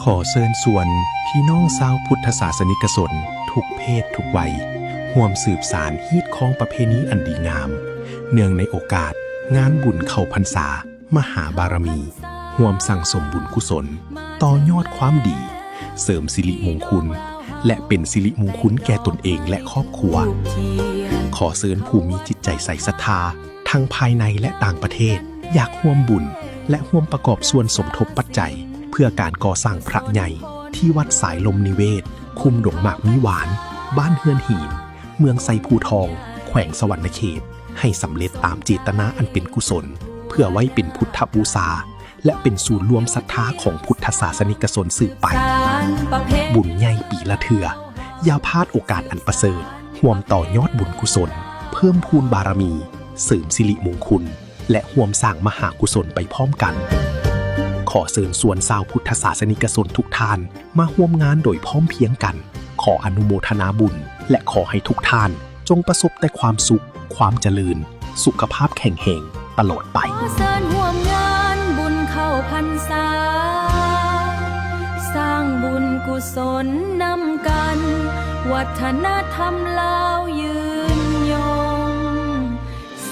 ຂໍເຊີນຊວນພີ່ນ້ອງຊາວພຸດທະສາສະນິກະຊົນທຸກເພດທຸກໄວ ຮ່ວມສືບສານຮີດຄອງປະເພນີອັນດີງາມ ເນື່ອງໃນໂອກາດງານບຸນເຂົ້າພັນສາມະຫາບາລະມີ, ຮ່ວມສັ່ງສົມບຸນກຸສົນ, ຕໍ່ຍອດຄວາມດີ, ເສີມສິລິມຸງຄຸນ ແລະ ເປັນສິລິມຸງຄຸນແກ່ຕົນເອງ ແລະ ຄອບຄົວ. ຂໍເຊີນຜູ້ມີຈິດໃຈໃສສັດທາ ທັງພາຍໃນ ແລະ ຕ່າງປະເທດ ຢາກຮ່ວມບຸນ ແລະ ຮ່ວມປະກອບສ່ວນສົມທົບປັດໄຈ ເພື່ອການກໍ່ສ້າງພະໃຫຍ່ ທີ່ວັດສາຍລົມນິເວດ ຄຸ້ມດົງໝາກມີຫວານ ບ້ານເຮືອນຫີນ ເມືອງໄຊພູທອງ ແຂວງສະຫວັນນະເຂດ ໃຫ້ສຳເລັດຕາມເຈດຕະນາອັນເປັນກຸສົນ ເພື່ອໄວ້ເປັນພຸດທະບູຊາ ແລະ ເປັນສູນລວມສັດທາຂອງພຸດທະສາສະນິກະຊົນສືບໄປ. ບຸນໃຫຍ່ປີລະເທື່ອ, ຢ່າພາດໂອກາດອັນປະເສີດ, ຮ່ວມຕໍ່ຍອດບຸນກຸສົນ, ເພີ່ມພູນບາລະມີ, ເສີມສິລິມຸງຄຸນ ແລະ ຮ່ວມສ້າງມະຫາກຸສົນໄປພ້ອມກັນ. ຂໍເຊີນຊວນຊາວພຸດທະສາສະນິກະຊົນທຸກທ່ານ ມາຮ່ວມງານໂດຍພ້ອມພຽງກັນ. ຂໍອະນຸໂມທະນາບຸນ ແລະ ຂໍໃຫ້ທຸກທ່ານ ຈົ່ງປະສົບແຕ່ຄວາມສຸກ, ຄວາມຈະເລີນ, ສຸຂະພາບແຂງແຮງຕະຫຼອດໄປ. ຂໍເຊີນຮ່ວມງານບຸນເຂົ້າພັນສາ, ສ້າງບຸນກຸສົນນຳກັນ, ວັດທະນະທຳລາວຍືນຍົງ.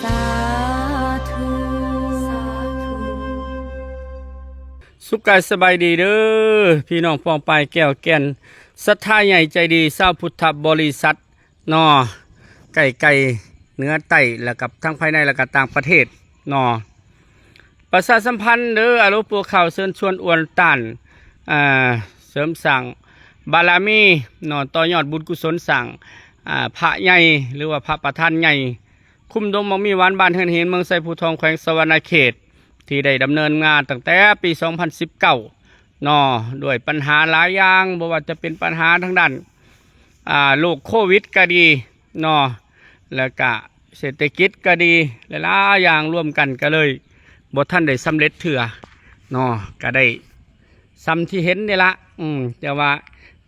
ສາທຸ. ສາທຸ. ສຸກກາຍສະບາຍດີເດີ ພີ່ນ້ອງປ້ອງປາຍແກ້ວແກ່ນ ສັດທາໃຫຍ່ໃຈດີ ຊາວພຸດທະບໍລິສັດເນາະ ໃກ້ໆ ເໜືອໃຕ້ ແລ້ວກໍທັງພາຍໃນ ແລ້ວກໍຕ່າງປະເທດເນາະ. ປະຊາສຳພັນເດີ ອາໂລໂປຂ່າວ ເຊີນຊວນອວນຕ້ານ ອ່າ ເສີມສ້າງບາລະມີເນາະ ຕໍ່ຍອດບຸນກຸສົນສ້າງ ອ່າ ພະໃຫຍ່ ຫຼືວ່າພະປະທານໃຫຍ່ ຄຸ້ມດົງໝາກມີຫວານ ບ້ານເຮືອນຫີນ ເມືອງໄຊພູທອງ ແຂວງສະຫວັນນະເຂດ ທີ່ໄດ້ດຳເນີນງານຕັ້ງແຕ່ປີສອງພັນສິບເກົ້າເນາະ ດ້ວຍປັນຫາຫຼາຍຢ່າງ ບໍ່ວ່າຈະເປັນປັນຫາທາງດ້ານ ອ່າ ໂລກໂຄວິດກໍດີເນາະ ແລ້ວກະເສດຖະກິດກໍດີ ຫຼາຍໆຢ່າງລວມກັນ ກໍເລີຍບໍ່ທັນໄດ້ສຳເລັດເທື່ອເນາະ ກໍໄດ້ ສ່ຳທີ່ເຫັນນີ້ລະ ອືມ ແຕ່ວ່າ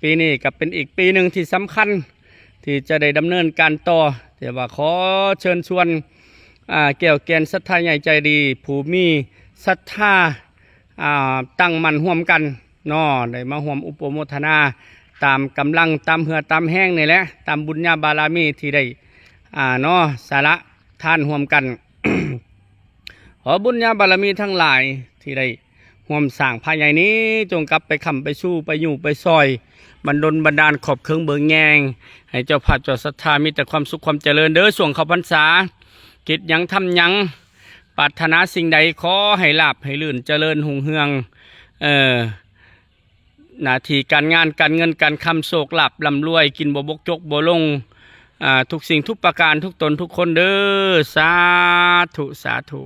ປີນີ້ກໍເປັນອີກປີໜຶ່ງທີ່ສຳຄັນ ທີ່ຈະໄດ້ດຳເນີນການຕໍ່ ແຕ່ວ່າຂໍເຊີນຊວນ ອ່າ ແກ້ວແກ່ນສັດທາໃຫຍ່ໃຈດີ ຜູ້ມີສັດທາ ອ່າ ຕັ້ງໝັ້ນຮ່ວມກັນເນາະ ໄດ້ມາຮ່ວມອຸປະໂມທະນາ ຕາມກຳລັງ ຕາມເຫື່ອຕາມແຮງນີ້ແຫຼະ ຕາມບຸນຍາບາລະມີທີ່ໄດ້ ອ່າ ເນາະ ສະຫຼະທານຮ່ວມກັນ. ຂໍບຸນຍາບາລະມີທັງຫຼາຍທີ່ໄດ້ຮ່ວມສ້າງພະໃຫຍ່ນີ້ ຈົ່ງກັບໄປຄ້ຳໄປຊູ ໄປຍູ້ໄປຊ່ອຍ ບັນດົນບັນດານຂອບເຄືອງເບິ່ງແຍງ ໃຫ້ເຈົ້າພາບເຈົ້າສັດທາມີແຕ່ຄວາມສຸກຄວາມຈະເລີນເດີ ຊ່ວງເຂົ້າພັນສາ ຄິດຫຍັງທຳຫຍັງ ປາດຖະໜາສິ່ງໃດ ຂໍໃຫ້ລາບໃຫ້ລື່ນ ຈະເລີນຮຸ່ງເຮືອງ ເອີ ໜ້າທີ່ການງານ ການເງິນການຄຳ ໂຊກລາບລ່ຳລວຍ ກິນບໍ່ບົກຈົກບໍ່ລົງ ອ່າ ທຸກສິ່ງທຸກປະການ ທຸກຕົນທຸກຄົນເດີ ສາທຸ ສາທຸ.